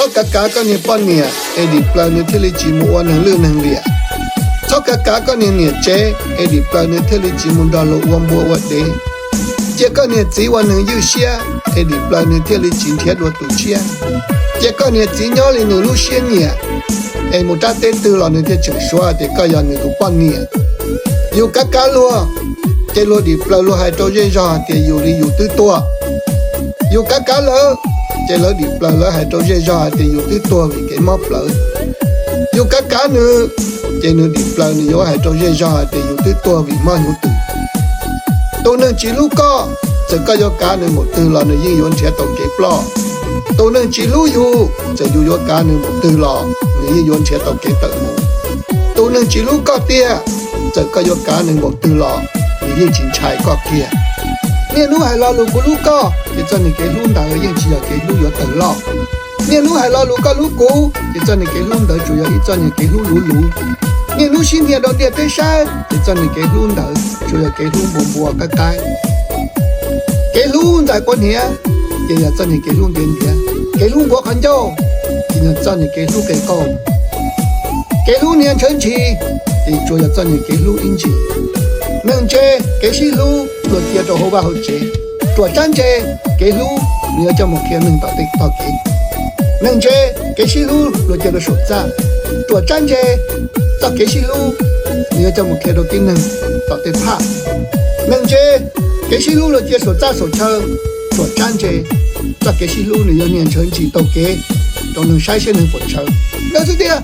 Txhob kav kav koj niag poj niam es dim plaws nws thiaj li tsis mus ua neeg lwj neeg liam. Txhob kav kav koj niag niam tsev es dim plaws nws thiaj li tsis mus nrog luag ua npua ua dev. Cia koj niag txiv ua neeg ywj siab es dim plaws nws thiaj li tsis nrhiav dua tus tshiab. Cia koj niag txiv nyob li nws lub siab nyiam, es mus rab teb twg los nws thiaj tseem suav tias koj yog nws tus poj niam. Yus kav kav luag, ces luag dim plaws luag hais rau zej zog hais tias yus li yus twb tuag. Yus kav kav lawv, ces lawv dim plaws lawv hais rau zej zog hais tias yus twb tuag vim kev mob plawv. Yus kav kav nws, ces nws dim plaws nws yuav hais rau zej zog hais tias yus twb tuag vim mob hnyuv twm. Tus neeg tsis hlub koj, txawm koj yuav kav nws npaum twg los nws yeej yuav nrhiav tau kev ploj. Tus neeg tsis hlub yus, txawm yus yuav kav nws npaum twg los nws yeej yuav nrhiav tau kev tawm mus. Tus neeg tsis hlub koj tiag, txawm koj yuav kav nws npaum twg los nws yeej tsis ntshai koj kiag. Niaj hnub hais lo lus kuv hlub koj, ces txoj niag kev hlub ntawd yeej tsis yog kev hlub yuav tawg loj. Niaj hnub hais lo lus koj hlub kuv, ces txoj niag kev hlub ntawd tsuas yog ib txoj niag kev hlub luv luv. Niaj hnub sib hnia rau ntiaj teb saib, ces txoj niag kev hlub ntawd tsuas yog kev hlub npua npua qaib qaib. Kev hlub ntxais quav hniav, ces yog txoj niag kev hlub ntiav ntiav. Kev hlub npuav qhov ncauj, ces yog txoj niag kev hlub qe qauj. Kev hlub hnia ntshaw ntshis, ces tsuas yog txoj niag kev hlub ib ntsis. Neeg ntse kev sib hlub luag cia rau hauv vaj hauv tsev. Ruam tsab ntse kev hlub nws yuav coj mus qhia neeg tom tej tog kev. Neeg ntse kev sib hlub luag cia rau saum txaj. Ruam tsab ntse txoj kev sib hlub nws yuav coj mus qhia rau tib neeg tom tej phaj. Neeg ntse kev sib hlub luag cia saum txaj saum chaw. Ruam tsab ntse txoj kev sib hlub nws yuav nias ntshaw ntsis taug kev rau neeg saib saib neeg puas ntshaw. Ntawd xwb tiag.